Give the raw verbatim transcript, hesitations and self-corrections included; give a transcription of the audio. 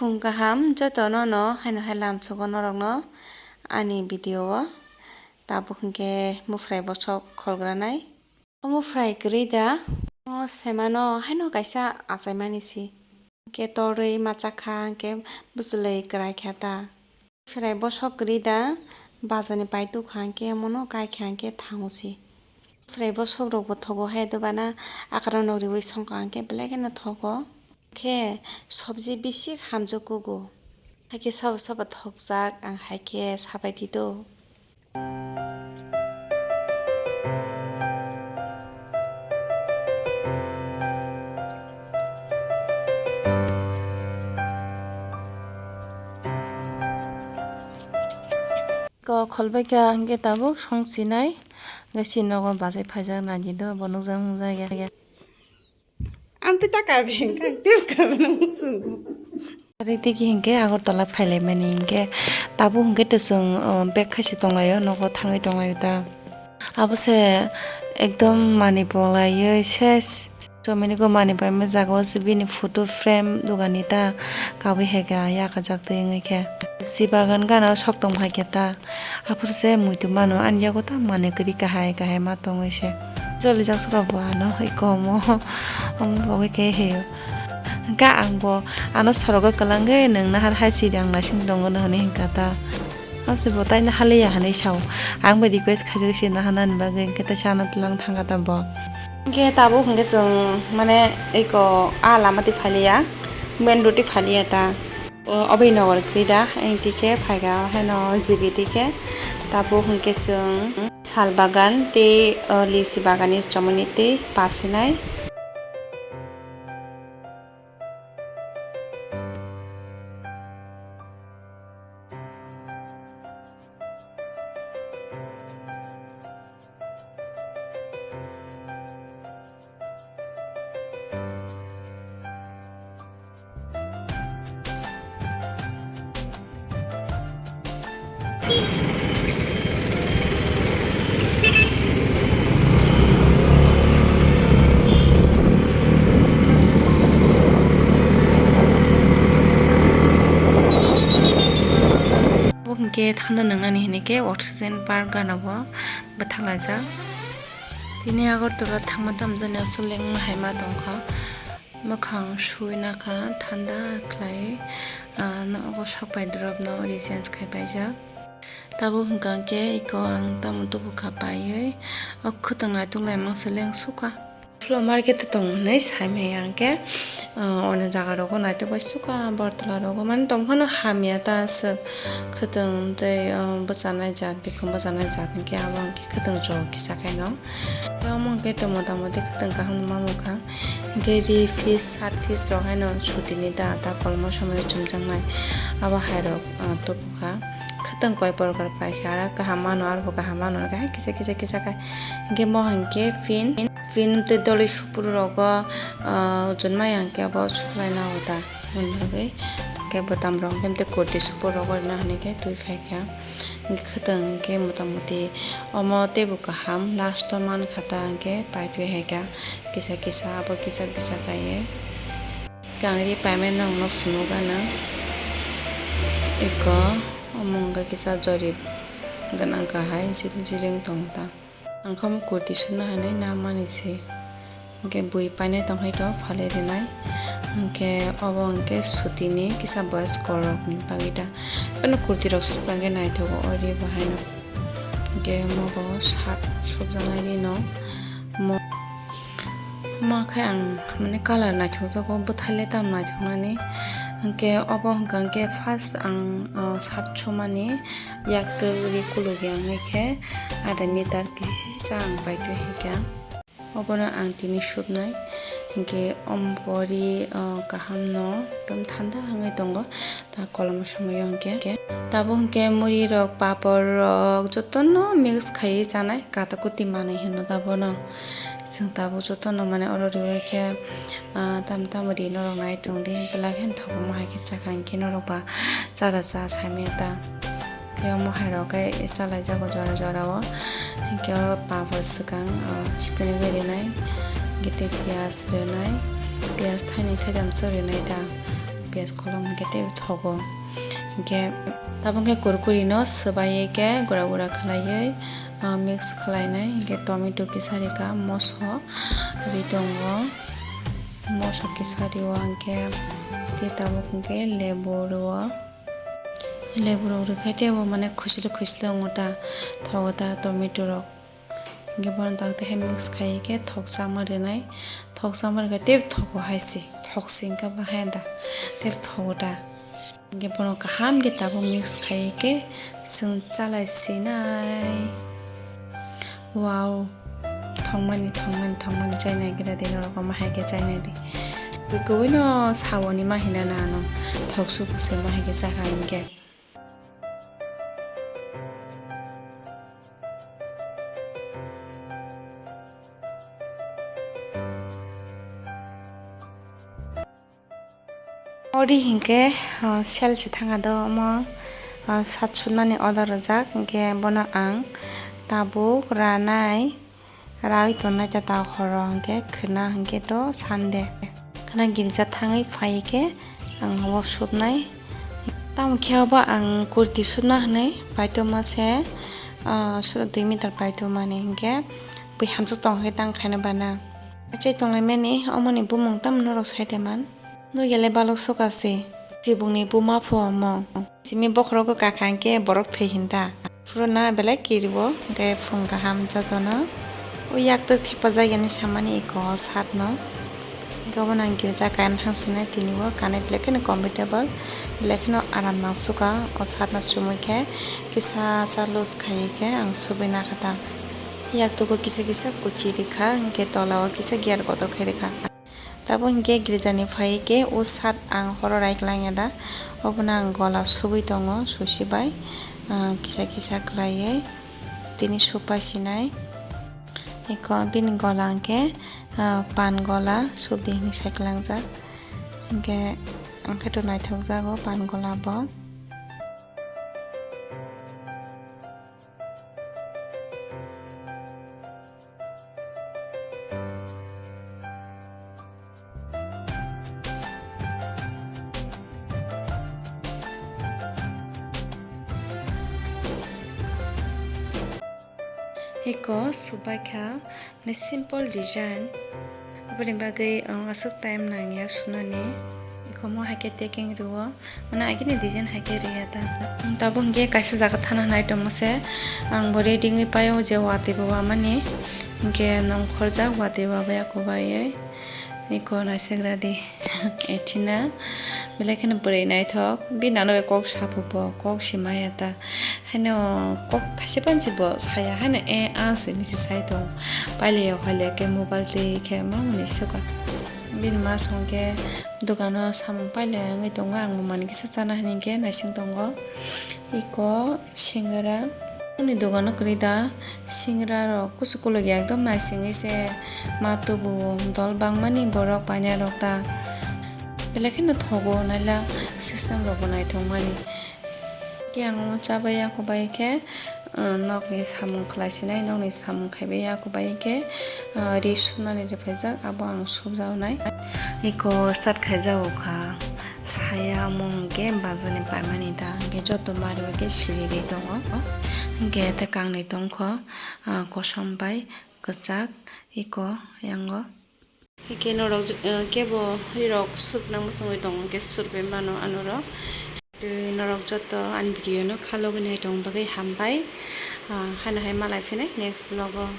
Phung kaham jotono no haino hai lamsogo norokno ani video o. Tabuk hinkhe mufrai bosok kholgranai. Omo fry kwrwi da? Omo semano haino kaisa achaimani si. Hinkhe torwi machakha hinkhe bwchwlwi kwrai kha ta. Fry bosok kwrwi da? Bazani pai tukha hinkhe omono kaikha hinkhe thango si. Fry bosok rokbo thogo hai dobana akra nok riwi songkha hinkhe belai kheno thogo. Khe sobji bisik hamjak kugo. Haikhe sabo sabo thokjak ang haikhe sabaidi do. Ko kholbai kha hinkhe tabuk song sinai, hinkhe si nogo bachai phaijak naidi do, bo nukjak nukjak ya. Ang tei ta karwi hwnkha, ang tei karwi nang muchungo. Ari tiki hinkhe Agartala phailaimani hinkhe tabuk hinkhe to chwng, uh, bag khaisi tonglaio, nogo thangwi tonglaio ta. Abo se ekdom manwi polaiwi ses. Chomini ko manwi paima jaga o se bini photo frame dogani ta kabui hai kha yakajak twi wngwi khe. Si bagan gana o sok tong hai khe ta. Aphuru se muitu mano ani yago ta manwi kwrwi kahai kahai ma tongwi se. Jolijak suka bo ano iko omo, omo bo khe heyo. Hwnkhe ang bo ano sorogo kwlangwi nwng nahar hai siri ang naising tongo no hwnwi hwnkha ta. Abo se bo taino haliya hwnwi sao. Ang bai request khaijak se naharnani bagwi hwnkhe ta chana twlang thangkha ta bo. Hwnkhe tabuk hwnkhe chwng mane iko a lama twi phaliya, main road twi phaliya ta. O, obo nogor kwrwi da, ang twi khe phaikha haino G B twi khe. Tabuk hwnkhe chwng sal bagan tei, o, lisi baganni chomoni twi pasinai. Bo hinkhe thanda nwngnani hinwi khe oxygen park gana bo bwthaklaijak. Tini Agartala thangma tamjani seleng haima tongkha. Mwkhang suina kha thanda khlai, ah, nogo sok pai drop no ri change khai paijak. Tabuk hwnkha khe iko ang tamo tubu kha paiwi o khwtwng naituk lai mang seleng sukha. Flower market tong hinwi sai manya hwnkhe, ah, ono jaga rogo naituk bai sukha, Agartala rogo mani tongphano hamya ta aswk khwtwng tei, ah, bwchanai jat, bikhum bwchanai jat hwnkhe abo hwnkhe khwtwng jora kisa khaino. Tei omo hwnkhe tei motamoti khwtwng kaham ma nukha. Hwnkhe ri fish, sat fish rok haino sutini da, da kolmo somoi o chumjaknai. Abo hai rok, ah, tubukha. Khwtwng koi porkar paikha, aro kaham mano, aro bo kaham mano, hai kisa, kisa, kisa khai. Hwnkhe mo hwnkhe phin, phin tei doloi supuru rogo, ah, ujunmaya hwnkhe abo suklaina o da. Hwnwi bagwi hwnkhe bwtam rok hwnkhe tei kurti supuru rogo rwna hwnwi khe twi phaikha. Hwnkhe khwtwng hwnkhe motamoti omo teibo kaham, last o mankha ta hwnkhe paitwi hai kha kisa kisa, abo kisa kisa kaiwi. Kangri payment rokno phunuk gana eko omo wngkha kisa jorib gwnang kahai, jiling jiling tong ta. Ang khe omo kurti sukna hinwi nammani se. Hwnkhe bui painai tongkhe to phalwi rwnai. Hwnkhe obo hwnkhe sutini kisa boyos korokni bagwi da. Phano kurti rok sukha hwnkhe naithogo o ri bo haino. Hwnkhe omo bo shirt sukjaknai rino. Mo-, omo khe ang mane colour naithokjago, bwthaile tamo naithoknani. Hwnkhe obo hwnkha hwnkhe first ang, o, shirt sumani yaktwk ri kulugya wngwi khe adha meter kisa ang paitwi hwnkha. Obono ang tini suknai, hinkhe omo pori, o, kaham no ekdom thanda wngwi tongo, ta koloma somoi o hinkhe. Tabuk hinkhe muri rok, papor rok jotono mix khaiwi chanai, kata kuti manwi hino ta bono. Chwng tabuk jotono mane oro riwi khe, ah, tamo tamo ri norok nai tongdi, belai kheno thokomo hai khe chakha hinkhe norok ba chara cha saimanya ta. Khe omo hai rok khe chalaijago jora jora o. Hinkhe o papor swkang, o, chipinigwi rinai, hinkhe tei piyaj rinai, piyaj thainwi thaitham swk rinai ta. Piyaj kolom hwnkhe tei thogo. Hwnkhe tabuk khe kurkuri no swbaiwi khe gura gura khlaiwi, ah, mix khlainai. Hwnkhe tomato kisa rikha, moso ri tongo. Moso kisa rio hwnkhe tei tabuk hwnkhe lebu rio. Lebu rok rikha tei bo mane khusilo khusilo wngo ta, thogo ta tomato rok. Hwnkhe bono dakti hai mix khai khe thokchama rwnai, thokchama rwkha tei thogo hai se, thok se hwnkhe bo hai da, tei thogo da. Hwnkhe bono kaham khe tabuk mix khai khe chwng chalai sinai. Wow, thongmani, thongmani, thongmani chainai gira di norok omo hai khe chainai di. Kwbui no sawoni ma hina na ano, thok su kusu ma hai khe chakha hwnkhe. Ori hinkhe, ah, sale se thangkha do omo, ah, sat sutmani order rwjak, hinkhe bono ang tabuk ranai. Rawi tongnai ta ta horo hwnkhe khwna hwnkhe to Sunday. Khwna girja thangwi phai khe ang obo sutnai. Tamo khe obo ang kurti sutna hwnwi paitoma se, ah, sura dui meter paitomani hwnkhe bui hamjak tong khe tang khaina bana. Achai tonglaimani omoni bumung tamo norok sai de man. Nugya le balok suka se, chibukni buma phu omo. Simi bokhorogo kakha hinkhe borok thwi hinda. Phuru na belai kiriwo, hinkhe phung kaham jotono. O yak twk thepajak yani samani eko o shirt no. Hinkhe obo nang girja kaina thang sinai tini bo kanai belai kheno comfortable, belai kheno aram nang suka o shirt no chumui khe kisa sa loose khai khe ang subui nakha ta. Yak twgo kisa kisa kuchi rikha, hinkhe tola o kisa gear kotor khai rikha. Tabuk hinkhe girjani phai khe o shirt ang horo raiklang ya da, obono ang gola subui tongo, susi bai, ah, kisa kisa khlaiwi tini supai sinai. Eko bini gola hinkhe, ah, pan gola subdi hinwi sai klangjak. Hinkhe ang khe to naithok jago pan gola bo. Eko subaikha ni simple design. Aboni bagwi ang aswk time nangya sunani. Eko mo hai khe taking rwo. Mane agini design hai khe rwya ta. Tabuk hinkhe kaisa jaga thana hinai tongmo se. Ang bo ready wngwi paio je watwi bo wamani. Hinkhe nongkhorjak watwi wabai ako baiwi. Eko naisik radi. Ethina. Belai kheno bwrwi naithok. Bini nano bai kok sabu bo. Kok si maya ta. Haino kok thaise pansi bo saya. Haino e a se nisi sai tong. Pailaya hoilaya khe mobile twi khe mamani suka. Bini ma song khe dogano samung pailai wngwi tongo, ang bo manwi kisa chana hinwi khe naising tongo. Eko singra, ani dogano kwrwi da singra rok kuchuk kuluk ya ekdom naisingwi se ma tubu o, dol bangmani borok painai rok ta belai kheno thogo naila system rok bo naithok mani. Khe ang omo chabai ya, kobai khe, ah, nokni samung khlai sinai, nokni samung khaibai ya, kobai khe, ah, ri sunani rwphaijak, abo ang subjago nai. Eko start khaijago kha, saya omo hwnkhe bazar ni paimani da, hwnkhe joto mari bai khe siri ri tongo, hwnkhe tei kangnwi tongkho, ah, kosom bai kwchak, eko yango. Hwnkhe norok, eh, kebo rirok surna mwchangwi tongo, hwnkhe surbai mano anorok. Tei norok joto ani video no khalogwi nai tong bagwi hambai. Ah, haino hai malai phinai next vlog o.